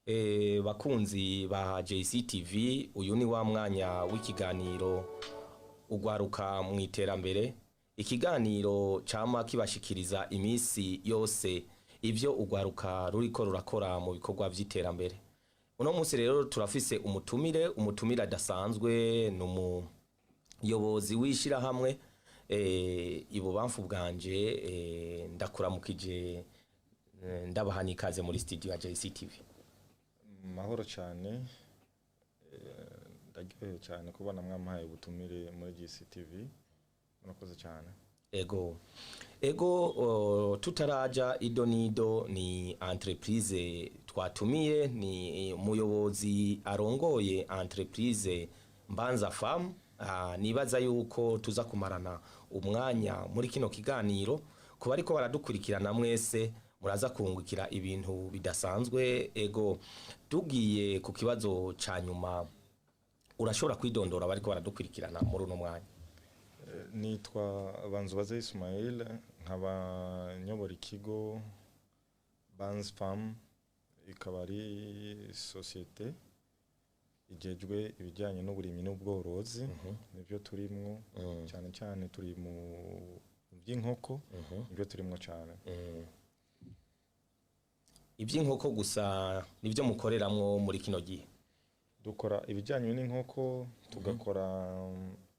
Bakunzi ba JCTV, uyu ni wa mwanya w'ikiganiro Ugwaruka mu Iterambere, ikiganiro cama kibashikiriza imisi yose ivyo ugwaruka ruriko rurakora mu bikorwa vy'iterambere. Uno munsi rero turafise umutumire adasanzwe, ni umuyobozi w'ishirahamwe. Ibubamfu bwanje, ndakuramukije, ndabaha n'ikaze muri studio ya JCTV. Mahoro cyane, ndaryohewe cyane kubona mwampaye ubutumire muri GCTV, murakoze cyane. Ego, tutaraja ido nido, ni entreprise twatumiye, ni umuyobozi arongoye entreprise Mbanza Farm. Nibaza yuko tuza kumarana umwanya muri kino kiganiro. Kuba ariko baradukurikirana mwese, muraza kungukira ibintu bidasanzwe. Ego, tugiye ku kibazo ca nyuma, urashobora kwidondora bariko baradukurikirana muri uno mwanya? Nitwa Banzubaze Ismail, nkaba nyobora ikigo Banz Farm, ikaba ari sosiyete ijejwe ibijyanye n'uburimyi n'ubworozi. Nibyo turimwo cyane cyane, turi mu by'inkoko, nibyo turimwo cyane. Iby'inkoko gusa nibyo mukoreramwo muri kino gihe? Dukora ibijyanye n'inkoko, tugakora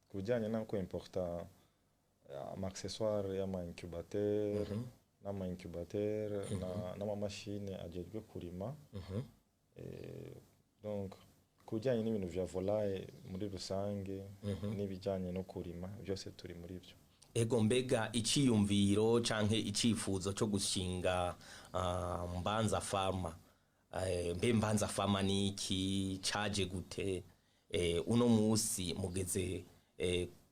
ku bijyanye no kwimporta ama accessoire y'ama incubateur n'ama incubateur n'amamashini ajejwe kurima. Donc ku bijyanye n'ibintu vya volaille muri rusange n'ibijyanye no kurima, byose turi muri byo. Ego, mbega iciyumviro canke icifuzo cyo gushinga Mbanza Farma, mbe Mbanza Farma ni iki, caje gute? Uno musi mugeze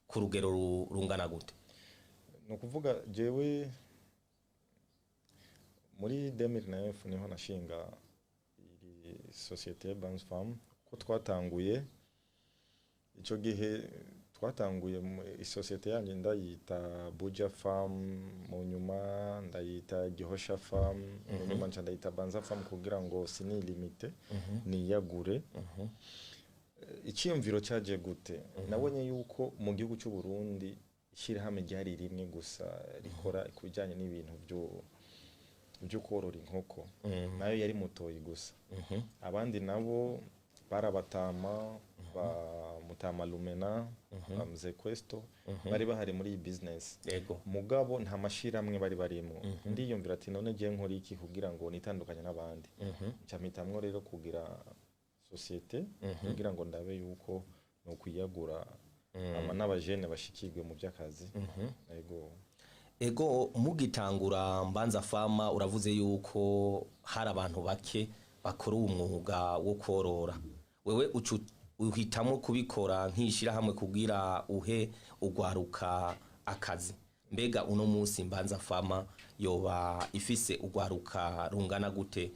ku rugero rungana gute? Ni ukuvuga, jewe muri 2009 niho nashinga iri sosiyete ya Banz Farm. Ko twatanguye icyo gihe, twatanguye isosiyete yanjye ndayita Buja Farm, mu nyuma ndayita Gihosha Farm, mu nyuma nca ndayita Banza Farm kugira ngo sinilimite, niyagure. Icyiyumviro cyaje gute? Nabonye yuko mu gihugu cy'u Burundi ishyirahamwe ryari rimwe gusa rikora ku bijyanye n'ibintu byo korora inkoko, nayo yari mutoyi gusa. Abandi nabo barabatama ba Mutama Lumena, ba Mzee Kwesto, bari bahari muri iyi business, mugabo nta mashirahamwe bari barimo. Ndiyumvira ati: "None giye nkora iki kugira ngo nitandukanye n'abandi?" Nca mpitamwo rero kugira société kugira ngo ndabe yuko no kwiyagura ama n'abajene bashikirwe mu by'akazi. Ego. Ego, mugitangura Mbanza Farm, uravuze yuko hari abantu bake bakora uwo mwuga wo korora. Wewe ucu uhitamo kubikora nk'ishirahamwe kugira uhe ugwaruka akazi. Mbega uno munsi Mbanza Farm yoba ifise ugwaruka rungana gute,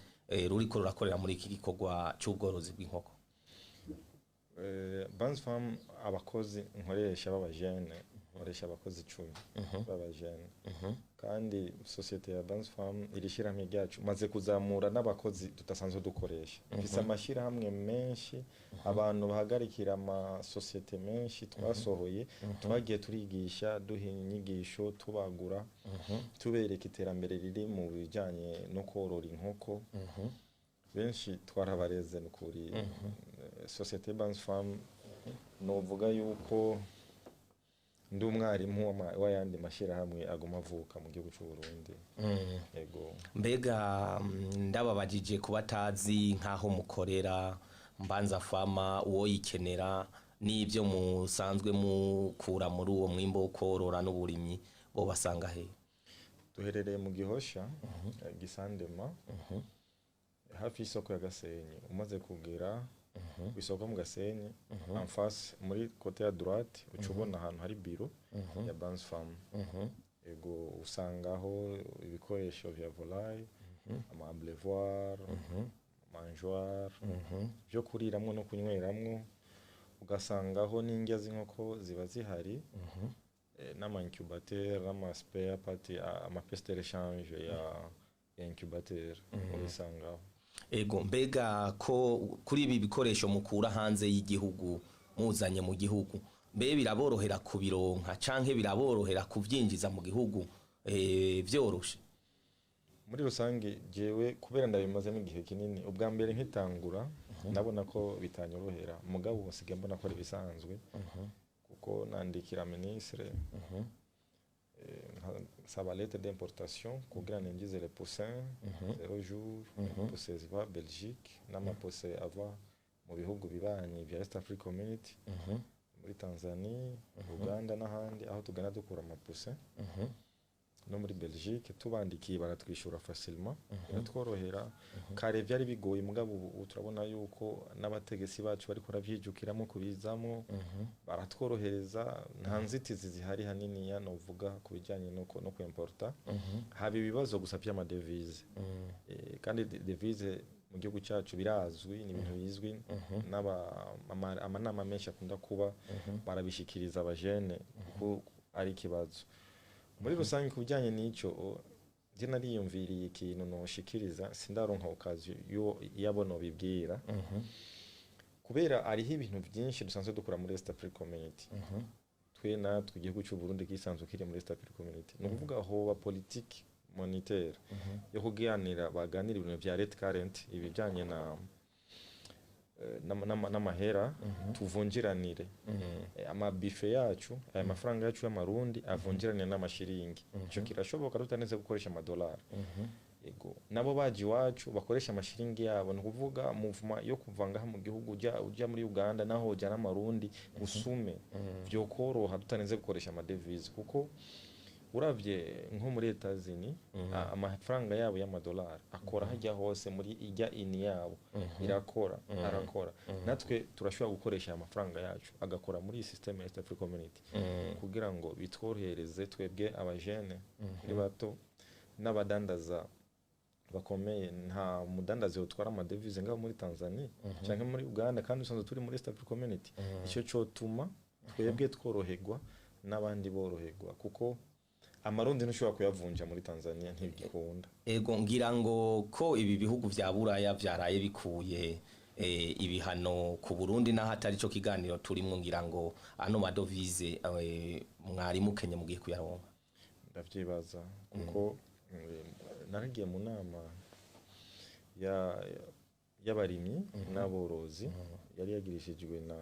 ruriko rurakorera muri iki gikorwa c'ubworozi bw'inkoko? Banz Farm, abakozi nkoresha b'abajene, nkoresha abakozi 10 b'abajene. Kandi société ya Banz Farm, iri shyirahamwe ryacu, maze kuzamura n'abakozi tudasanzwe dukoresha. Mfise amashyirahamwe menshi, abantu bahagarikira amasosiyete menshi twasohoye, twagiye turigisha, duha inyigisho, tubagura, tubereka iterambere riri mu bijyanye no korora inkoko. Benshi twarabareze nukuri. Société Banz Farm, novuga yuko ndi umwarimu w'ayandi mashyirahamwe aguma avuka mu gihugu cy'u Burundi. Yego. Mbega ndababajije ku batazi nk'aho mukorera Mbanza Farm, uwo yikenera n'ibyo musanzwe mukura muri uwo mwimbo wo korora n'uburimyi, bo basanga he? Duherereye mu Gihosha, Gisandema, hafi y'isoko ya Gasenyi. Umaze kugera ku isoko mu Gasenyi, en face muri côté ya droite, uca ubona ahantu hari biro ya Banz Farm. Ego, usangaho ibikoresho vya volaille, ama abreuvoir, mangeoire, byo kuriramwo no kunyweramwo, ugasangaho n'indya z'inkoko ziba zihari, n'ama incubateur, n'ama spare part, ama pièces de rechange ya incubateur ubisangaho. Ego, mbega ko kuri ibi bikoresho mukura hanze y'igihugu muzanye mu gihugu, mbe biraborohera kubironka canke biraborohera kuvyinjiza mu gihugu vyoroshe? Muri rusange, jewe kubera ndabimazemo igihe kinini, ubwa mbere nkitangura ndabona ko bitanyorohera, mugabo ubu nsigaye mbona ko ari ibisanzwe, kuko nandikira ministre, nkasaba lettre d'importation kugira ninjize les poussins 0 jour, poussins ziva Belgique n'ama poussins ava mu bihugu bibanyi vya East Africa Community, muri Tanzania, Uganda n'ahandi aho tugana dukura ama poussins, no muri Belgique. Tubandikiye baratwishyura facilement, biratworohera. Kare byari bigoye, mugabo ubu turabona yuko n'abategetsi bacu bariko baravyijukiramo kubizamo, baratworohereza, nta nzitizi zihari haniniya novuga ku bijyanye no kwimporta. Haba ibibazo gusa by'ama devises, kandi devise mu gihugu cyacu birazwi, ni ibintu bizwi amanama menshi akunda kuba, barabishikiriza abajene kuko ari ikibazo muri rusange. Ku bijyanye n'icyo, njye nariyumviriye ikintu noshikiriza, sindaronka occasion yabo nobibwira, kubera hariho ibintu byinshi dusanzwe dukora muri East Africa Community. Twe natwe igihugu cy'u Burundi gisanzwe kiri muri East Africa Community, ni ukuvuga hoba politique monétaire yo kuganira, baganira ibintu vya rate current, ibijyanye na n'amahera, tuvunjiranire amabife yacu, aya mafaranga yacu y'amarundi avunjiranire n'amashiringi. Ico kirashoboka tutaneze gukoresha amadolari. Ego, nabo baje iwacu bakoresha amashiringi yabo. Ni ukuvuga mouvement yo kuva ngaha mu gihugu uja muri Uganda, naho ujana amarundi usume, vyokoroha tutarenze gukoresha ama devises, kuko uravye nko muri Etazini, amafaranga yabo y'amadolari akora hajya hose muri ijya ini yabo irakora, arakora. Natwe turashobora gukoresha aya mafaranga yacu agakora muri iyi system ya East Africa Community, kugira ngo bitworohereze twebwe abajene kuri bato n'abadandaza bakomeye. Nta mudandazi utwara ama devises ngaho muri Tanzania cyangwa muri Uganda kandi usanzwe turi muri East Africa Community. Icyo cyotuma twebwe tworoherwa n'abandi boroherwa, kuko amarundi ntushobora kuyavunja muri Tanzania, ntibikunda. Ego, ngira ngo ko ibi bihugu vya Buraya vyaraye bikuye ibihano ku Burundi, naho atari cyo kiganiro turimwo, ngira ngo ano ma devises mwari mukenye mugiye kuyaronka. Ndavyibaza, kuko naragiye mu nama y'abarimyi n'aborozi yari yagirishijwe na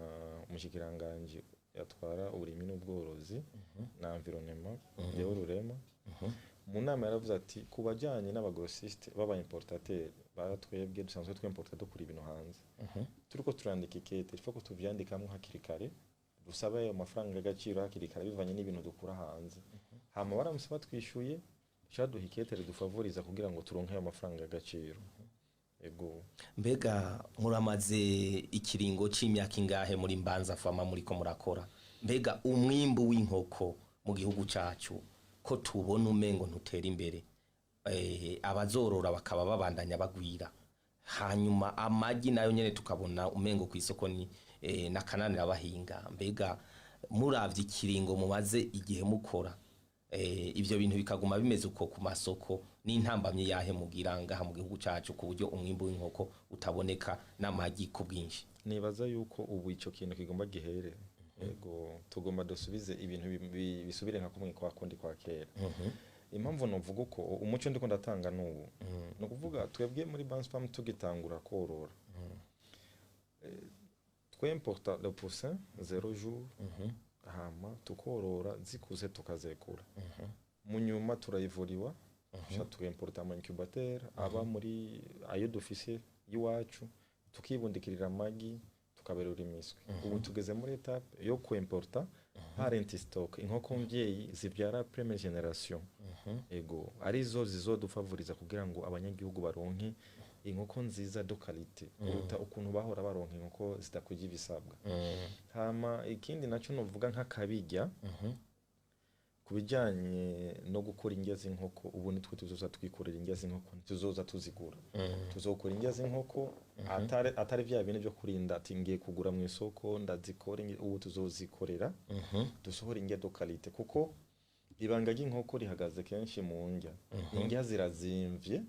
umushikiranganji yatwara uburimyi n'ubworozi na environnement, Deo Rurema. Mu nama yaravuze ati ku bajyanye n'aba grossistes b'aba importateurs, baratwebwe dusanzwe twimporta, dukura ibintu hanze, turiko turandika ikete, il faut ko tuvyandikamo hakiri kare, dusabe ayo mafaranga y'agaciro hakiri kare bivanye n'ibintu dukura hanze. Hama baramutse batwishyuye, duha ikete ridufavoriza kugira ngo turonke ayo mafaranga y'agaciro. Ego. Mbega muramaze ikiringo c'imyaka ingahe muri Mbanza Fama muriko murakora? Mbega umwimbu w'inkoko mu gihugu cacu ko tubona umengo ntutera imbere, abazorora bakaba babandanya bagwira, hanyuma amagi nayo nyene tukabona umengo ku isoko ni nakananira bahinga, mbega muravye ikiringo mumaze igihe mukora, ivyo bintu bikaguma bimeze uko ku masoko, n'intambamyi yahe mugira ngaha mu gihugu cacu ku buryo umwimbu w'inkoko utaboneka n'amagi ku bwinshi? Nibaza yuko ubu ico kintu kigomba gihere. Ego, tugomba dusubize ibintu bisubire nka kumwe kwa kundi kwa kera. Impamvu novuga uko, umuco ndiko ndatanga n'ubu, ni ukuvuga twebwe muri Banz Farm tugitangura korora, twimporta le poussin 0 jour, hama tukorora, zikuze tukazekura. Mu nyuma turayivuriwa, tuca twimporta ama incubateur aba muri ayo dufise y'iwacu, tukibundikirira amagi, tukaberura imiswi. Ubu tugeze muri étape yo kuimporta parent stock, inkoko mvyeyi zivyara première génération. Ego, arizo zizodufavoriza kugira ngo abanyagihugu baronke inkoko nziza de qualité kuruta ukuntu bahora baronka inkoko zidakwije ibisabwa. Hama ikindi naco novuga nk'akabirya ku bijyanye no gukora indya z'inkoko, ubu nitwe tuzoza twikorera indya z'inkoko, ntituzoza tuzigura. Tuzokora indya z'inkoko, atari vya bintu byo kurinda ati ngiye kugura mu isoko ndazikora. Ubu tuzozikorera, dusohora indya de qualité, kuko Ibanga ry'inkoko rihagaze kenshi mu ndya. Indya zirazimvye,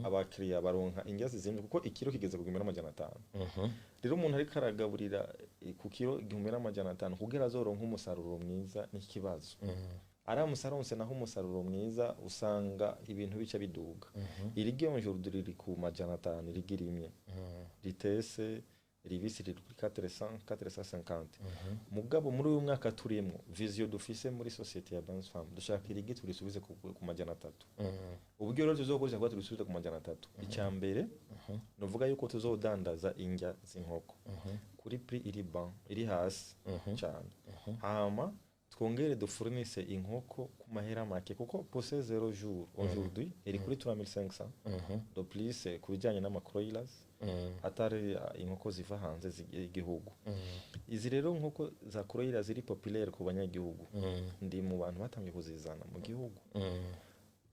abakiriya baronka indya zizimvye kuko ikiro kigeze ku 1500. Rero umuntu ariko aragaburira ku kiro 1500 kugira azoronke umusaruro mwiza n'ikibazo. Aramutse aronse naho umusaruro mwiza, usanga ibintu bica biduga. Irigi aujourd'hui riri ku 500, irigi rimwe ritese, ribisi riri kuri 400, 450. Mugabo muri uyu mwaka turimwo, vision dufise muri société ya Banz Farm, dushaka irigi turisubize ku 300. Uburyo rero tuzokoresha kuba turisubize ku 300, icya mbere nuvuga yuko tuzodandaza indya z'inkoko kuri prix iri bas, iri hasi cyane, hama twongere dufournisse inkoko ku mahera make, kuko pousse 0 jour aujourd'hui iri kuri 3500 de plus, ku bijyanye n'ama broilers, atari inkoko ziva hanze y'igihugu. Izi rero nkoko za broilers ziri populaire ku banyagihugu, ndi mu bantu batangiye kuzizana mu gihugu.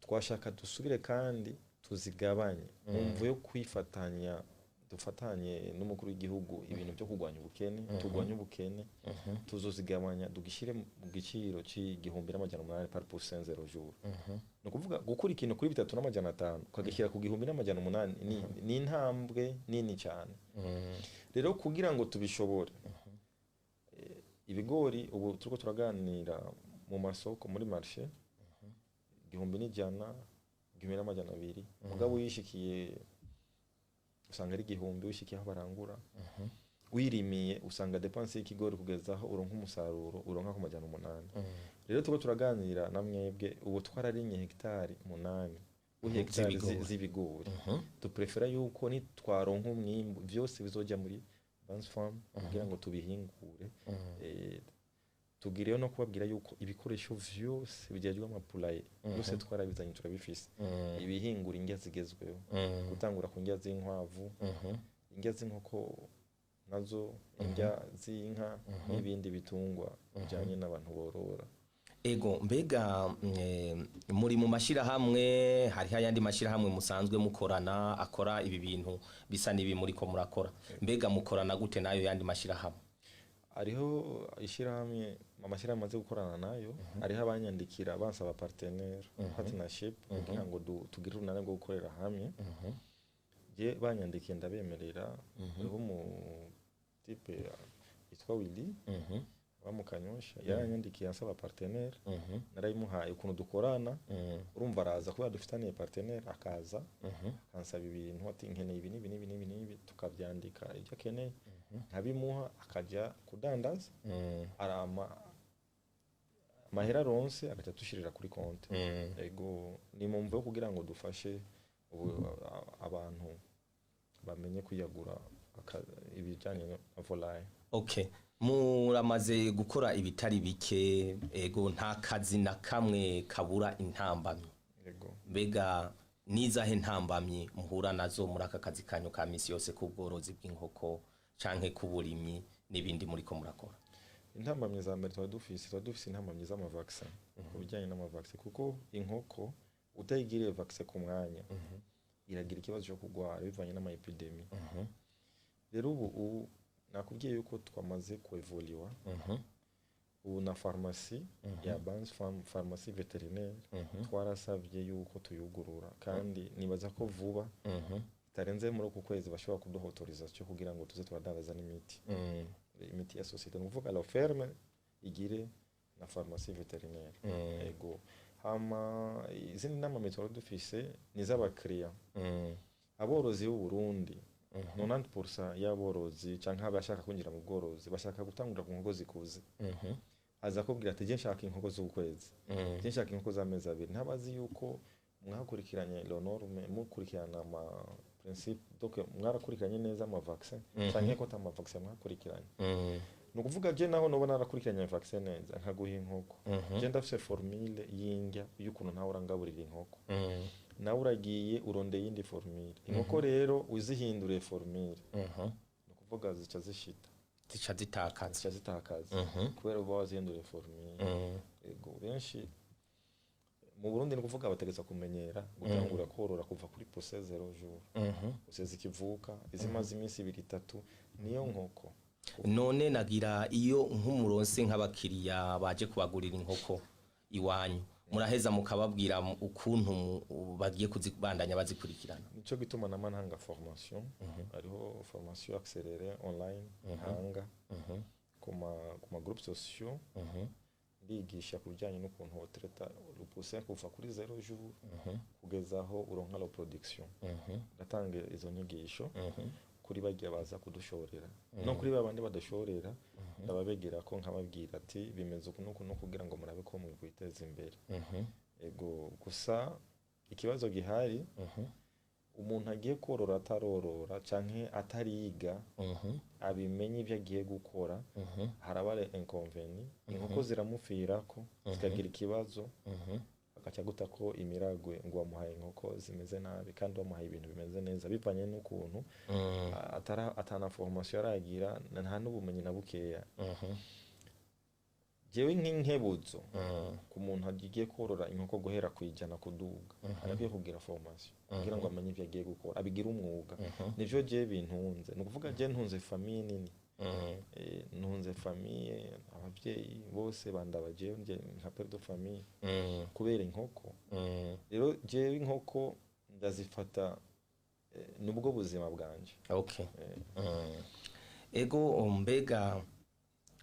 Twashaka dusubire kandi tuzigabanye mu mvu yo kwifatanya, dufatanye n'umukuru w'igihugu ibintu byo kurwanya ubukene. Turwanye ubukene, tuzozigabanya, dugishyire mu giciro c'1800 par poussin 0 jour. Ni ukuvuga gukura ikintu kuri 3500 ukagishyira ku 1800 ni intambwe nini cyane. Rero kugira ngo tubishobore, ibigori ubu turiko turaganira mu masoko, muri marché, 1100, 1200. Mugabo uyishikiye usanga ari 1000, wishikiye aho barangura. Wirimiye usanga dépense y'ikigori kugeza aho uronka umusaruro uronka ku 800. Rero turiko turaganira na mwebwe, ubu twararimye hegitari 8 hegitari Z'ibigori. z'ibigori. Duprefera yuko nitwaronka umwimbu vyose bizoja muri Banz Farm kugira ngo tubihingure. Tugireyo no kubabwira yuko ibikoresho vyose bijejwe ama poulailler byose twarabizanye, turabifise, ibihingura indya zigezweho, gutangura ku ndya z'inkwavu, indya z'inkoko nazo, indya z'inka n'ibindi bitungwa bijyanye n'abantu borora. Ego, mbega muri mu mashirahamwe, hariho ayandi mashirahamwe musanzwe mukorana akora ibi bintu bisa n'ibi muriko murakora? Mbega mukorana gute n'ayo yandi mashirahamwe? Hariho ishyirahamwe, amashyirahamwe amaze gukorana nayo. Hariho abanyandikira bansaba partenaire, partnership, kugira ngo tugire urunani rwo gukorera hamwe. Je banyandikiye ndabemerera. Hariho umu type yitwa Willy aba mu Kanyosha, yaranyandikiye ansaba partenaire, narayimuhaye. Ukuntu dukorana, urumva araza kubera dufitaniye partenaire, akaza akansaba ibintu ati nkeneye ibi n'ibi n'ibi n'ibi n'ibi, tukabyandika ibyo akeneye, nkabimuha, akajya kudandaza, arama amahera aronse agaca atushirira kuri konti. Ego, ni mu mvo yo kugira ngo dufashe ubu abantu bamenye kwiyagura ibijyanye na volaille. Okay, muramaze gukora ibitari bike. Ego, nta kazi na kamwe kabura intambamyi. Ego. Mbega nizahe ntambamyi muhura nazo muri aka kazi kanyu ka misi yose k'ubworozi bw'inkoko canke k'uburimyi n'ibindi muriko murakora? Intambamyi za mbere tuba dufise intambamyi z'ama vaccin, ku bijyanye n'ama vaccin, kuko inkoko utayigiriye vaccin ku mwanya iragira ikibazo cyo kurwara bivanye n'ama épidémies. Rero ubu nakubwiye yuko twamaze kuevoliwa, ubu na farumasi ya Banz Farm, farumasi vétérinaire, twarasabye yuko tuyugurura, kandi nibaza ko vuba itarenze muri uku kwezi bashobora kuduha autorisation kugira ngo tuze turadandaza n'imiti, imiti ya société, ni ukuvuga la ferme igire na pharmacie vétérinaire. Ego, hama izindi nama twari dufise ni iz'abakiriya. Aborozi b'u Burundi, 90% y'aborozi canke abashaka kwinjira mu bworozi bashaka gutangura ku nkoko zikuze. Aza kubwira ati je nshaka inkoko z'ukwezi, je nshaka inkoko z'amezi 2. Ntabazi yuko mwakurikiranye les normes, mukurikirana ama principe, donc mwarakurikiranye neza ama vaccin canke ko ata ama vaccin mwakurikiranye. Ni ukuvuga je naho noba narakurikiranye vaccin neza, nkaguha inkoko, je ndafise formule y'indya y'ukuntu ntawe urangaburira inkoko, nawe uragiye urondeye iyindi formule. Inkoko rero uzihinduriye formule, ni ukuvuga zica zishita. Zica zitakaza. Zica zitakaza kubera uba wazihinduriye formule. Ego, benshi mu Burundi, ni ukuvuga bategeza kumenyera gutangura korora kuva kuri poussin 0 jour, poussin zikivuka, izimaze iminsi 2, 3, niyo nkoko. None nagira iyo nk'umuronse nk'abakiriya baje kubagurira inkoko iwanyu. Muraheza mukababwira ukuntu bagiye kuzibandanya bazikurikirana. Nico gituma nama ntanga formation. Hariho formation accélérée online ntanga ku ma groupes sociaux. Ndigisha ku bijyanye n'ukuntu wotraita le poussin kuva kuri 0 jour kugeza aho uronka la production. Ndatanga izo nyigisho kuri bagiye baza kudushorera no kuri babandi badashorera. Ndababegera ko nkababwira ati bimeze uku n'uku, no kugira ngo murabe ko mwiteza imbere. Ego, gusa ikibazo gihari, umuntu agiye korora atarorora canke atariga abimenye ibyo agiye gukora, haraba inconvénient. Inkoko ziramupfirako, zikagira ikibazo, agaca guta ko imiragwe ngo wamuhaye inkoko zimeze nabi kandi wamuhaye ibintu bimeze neza, bivanye n'ukuntu atana formation aragira, nta n'ubumenyi na bukeya. Jewe nk'inkebuzo ku muntu agiye korora inkoko guhera ku 100 kuduga, arakwiye kugira formation kugira ngo amenye ibyo agiye gukora, abigire umwuga. Nivyo jewe bintunze. Ni ukuvuga jewe ntunze famille nini. Ntunze famille, abavyeyi bose bandaba jewe nje nka père de famille kubera inkoko. Rero jewe inkoko ndazifata nubwo buzima bwanje. Okay. Ego, mbega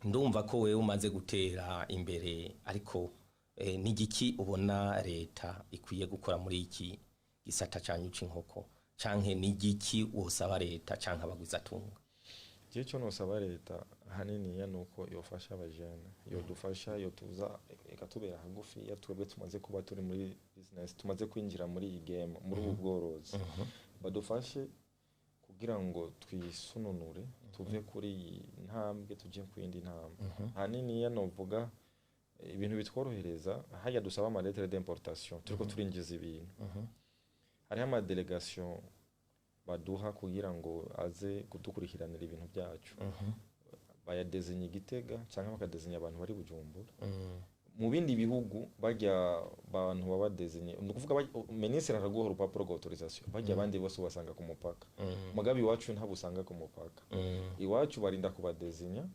ndumva ko wewe umaze gutera imbere, ariko ni igiki ubona leta ikwiye gukora muri iki gisata canyu c'inkoko, canke ni igiki wosaba leta canke abagwizatunga? Jewe icyo nosaba leta haniniya ni uko yofasha abajene, yodufasha, yotuza ikatubera hagufi iyo twebwe tumaze kuba turi muri business, tumaze kwinjira muri iyi game, muri ubu bworozi. Badufashe kugira ngo twisununure, tuve kuri iyi ntambwe tujye ku yindi ntambwe. Haniniya novuga ibintu bitworohereza hajya dusaba ama lettre d'importation turiko turinjiza ibintu. Hariho ama délégation baduha kugira ngo aze kudukurikiranira ibintu byacu, bayadezinya Igitega cyangwa bakadezinya abantu bari Bujumbura. Mu bindi bihugu bajya bantu baba badezinye, ni ukuvuga minisitiri araguha urupapuro rwa autorisation, bajya abandi bose ubasanga ku mupaka. Mugabe iwacu ntabwo usanga ku mupaka. Iwacu barinda kubadezinya,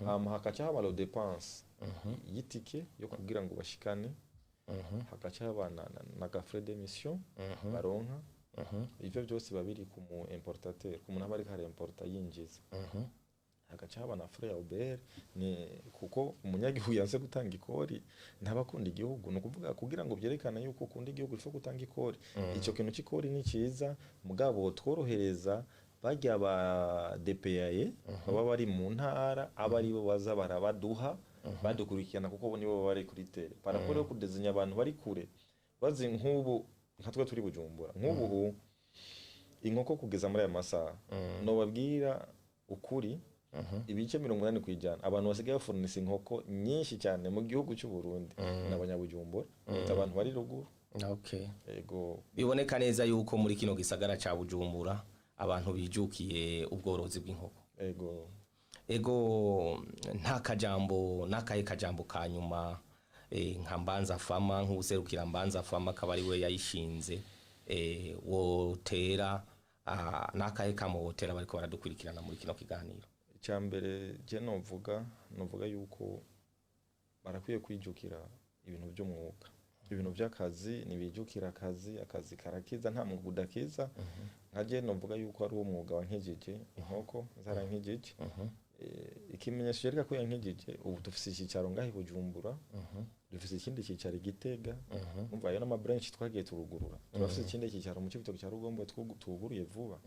hama hakaca haba la dépense y'itike yo kugira ngo bashikane, hakaca haba na ga frais de mission baronka. Ivyo byose biba biri ku mu importateur, ku muntu aba ariko araimporta yinjiza. Hagaca haba na frais ya OBR, ni kuko umunyagihugu yanse gutanga ikori ntaba akunda igihugu. Ni ukuvuga kugira ngo byerekane yuko ukunda igihugu ifo gutanga ikori. Ico kintu c'ikori ni ciza, mugabo tworohereza barya ba DPAE baba bari mu ntara, aba aribo baza barabaduha, badukurikirana, kuko bo nibo baba bari kuri terrain par rapport yo kudezinya abantu bari kure. Bazi nk'ubu nka twe turi Bujumbura, nk'ubu inkoko kugeza muri aya masaha, nobabwira ukuri, ibice 80% abantu basigaye bafournissa inkoko nyinshi cyane mu gihugu cy'u Burundi ni abanyabujumbura kuruta abantu bari ruguru. Ego. Biboneka neza yuko muri kino gisagara ca Bujumbura abantu bijukiye ubworozi bw'inkoko. Ego. Ego, nta kajambo n'akahe kajambo ka nyuma, nka Mbanza Fama, nk'userukira Mbanza Fama akaba ari we yayishinze, wotera n'akahe kamo wotera bariko baradukurikirana muri kino kiganiro? Icya mbere je novuga yuko barakwiye kwijukira ibintu by'umwuga, ibintu by'akazi. Ntibijukira akazi, akazi karakiza, nta mwuga udakiza. Nka je novuga yuko ari umwuga wankijije, inkoko zarankijije. Ikimenyetso cyereka ko yankijije, ubu dufise icyicaro ngaho i Bujumbura, dufise ikindi cyicaro i Gitega. Umva, ayo n'ama branch twagiye turugurura. Turafise ikindi cyicaro mu Cibitoke cya Rugombo twuguruye vuba.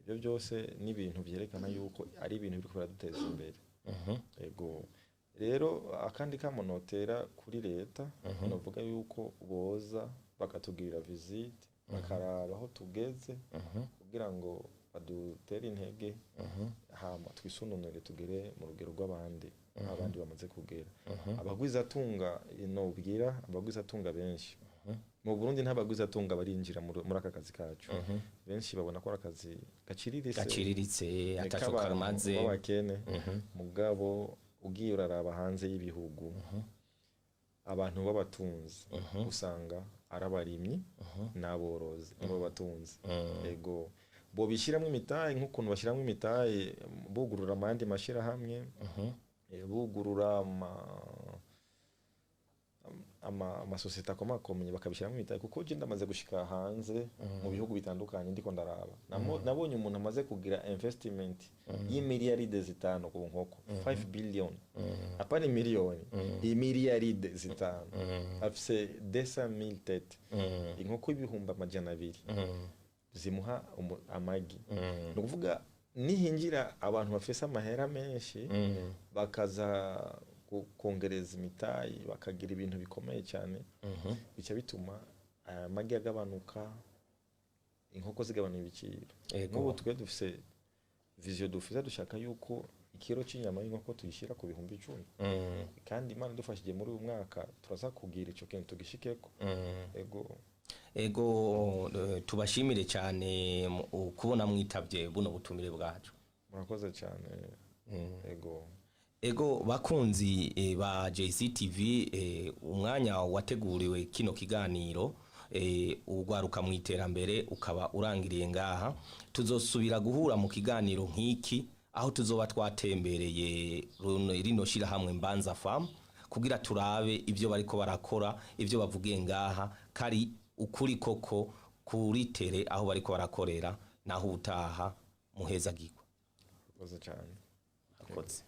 Ibyo byose ni ibintu byerekana yuko ari ibintu biriko biraduteza imbere. Ego, rero akandi kamonotera kuri leta, novuga yuko boza bakatugirira visite, bakaraba aho tugeze kugira ngo badutere intege, hama twisununure tugere mu rugero rw'abandi, abandi bamaze kugera. Abagwizatunga, nobwira abagwizatunga benshi mu Burundi, nta bagwizatunga barinjira muri aka kazi kacu. Benshi babona ko ari akazi gaciriritse, gaciriritse, ataco k'abantu kamaze, b'abakene. Mugabo ugiye uraraba hanze y'ibihugu, abantu b'abatunzi usanga ari abarimyi n'aborozi, nibo batunzi. Ego, bo bishyiramo imitahe nk'ukuntu bashyiramo imitahe bugurura amandi mashyirahamwe, bugurura amasosiyete akomakomeye bakabishyiramo imitahe, kuko je ndamaze gushika hanze mu bihugu bitandukanye, ndiko ndaraba. Nabonye umuntu amaze kugira investment y'imiliyaride 5 ku nkoko, 5 billion, apana miliyoni, imiliyaride 5, afise 200,000 têtes, inkoko 200,000 zimuha amagi. Ni ukuvuga nihinjira abantu bafise amahera menshi, bakaza kongereza imitayi, bakagira ibintu bikomeye cyane, bica bituma aya magi agabanuka, inkoko zigabanuka ibiciro. Nk'ubu twe dufise vision, dufise, dushaka yuko ikiro cy'inyama y'inkoko tuyishyira ku 10,000. Kandi Imana idufashije, muri uyu mwaka turaza kugira ico kintu tugishikeko. Ego. Ego, tubashimire cyane kubona mwitavye buno butumire bwacu. Murakoze cyane, ego. Ego, bakunzi ba JCTV, umwanya wateguriwe kino kiganiro ugwaruka mu iterambere ukaba urangiriye ngaha. Tuzosubira guhura mu kiganiro nk'iki, aho tuzoba twatembereye rino shirahamwe Mbanza Farm, kugira turabe ibyo bariko barakora, ibyo bavugiye ngaha kari ukuri koko kuri tere aho bariko barakorera. Naho ubutaha, muhezagirwa. Murakoze cyane. Akoze.